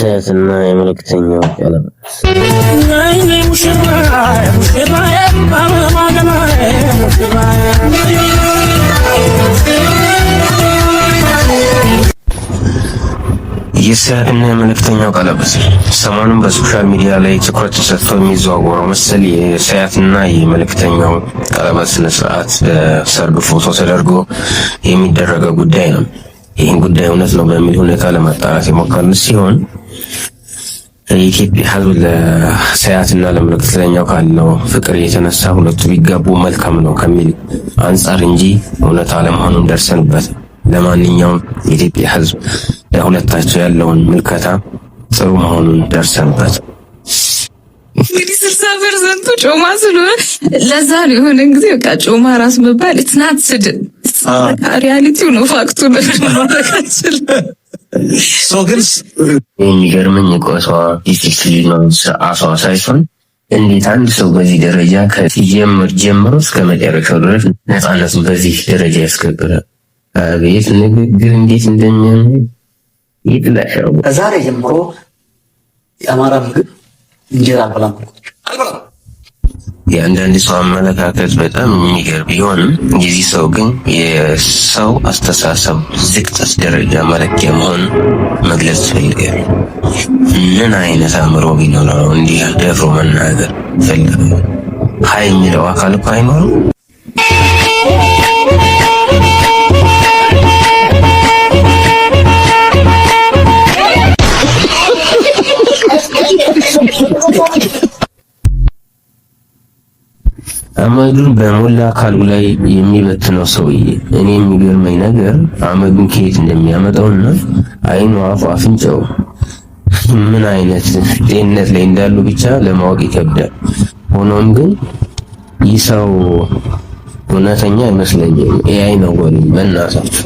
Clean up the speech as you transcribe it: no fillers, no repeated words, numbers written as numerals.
የሰያትና የመልእክተኛው ቀለበት። የሰያትና የመልእክተኛው ቀለበት ሰሞኑን በ social media ላይ ትኩረት ተሰጥቶ የሚዘዋወረው ምስል የሰያትና የመልእክተኛው ቀለበት ስነ ስርዓት በሰርግ ፎቶ ተደርጎ የሚደረገው ጉዳይ ነው። ይህን ጉዳይ እውነት ነው በሚል ሁኔታ ለማጣራት የሞከርን ሲሆን፣ የኢትዮጵያ ሕዝብ ለሰያትና ለመልእክተኛው ካለው ፍቅር የተነሳ ሁለቱ ቢጋቡ መልካም ነው ከሚል አንጻር እንጂ እውነት አለመሆኑን ደርሰንበት። ለማንኛውም የኢትዮጵያ ሕዝብ ለሁለታቸው ያለውን ምልከታ ጥሩ መሆኑን ደርሰንበት። እንግዲህ 60% ኡ ጮማ ስለሆነ ለዛ ነው የሆነ ጊዜ በቃ ጮማ ራስ መባል it's not ስድብ፣ reality ው ነው፣ fact ኡ ነው ማድረግ አልችልም። ግን የሚገርመኝ የቆሷ ዲሲፕሊኗ ስርዓቷ ሳይሆን እንዴት አንድ ሰው በዚህ ደረጃ ከሲጀምር ጀምሮ እስከ መጨረሻው ድረስ ነፃነቱን በዚህ ደረጃ ያስከብራል? አቤት ንግግር እንዴት እንደሚያምር ይጥላሻው። ከዛሬ ጀምሮ የአማራ ምግብ እንጀራ አልበላም አልበላም። የአንዳንድ ሰው አመለካከት በጣም የሚገርም ቢሆንም የዚህ ሰው ግን የሰው አስተሳሰብ ዝቅጠት ደረጃ መለኪያ መሆን መግለጽ ይፈልጋል። ምን አይነት አእምሮ ቢኖረው እንዲህ ደፍሮ መናገር ፈልገው? ሀይ የሚለው አካል እኮ አይኖርም። አመዱን በሞላ አካሉ ላይ የሚበትነው ሰውዬ፣ እኔ የሚገርመኝ ነገር አመዱን ከየት እንደሚያመጣውና አይኑ፣ አፉ፣ አፍንጫው ምን አይነት ጤንነት ላይ እንዳሉ ብቻ ለማወቅ ይከብዳል። ሆኖም ግን ይህ ሰው እውነተኛ አይመስለኝም። AI ነው በሉኝ በእናታችሁ።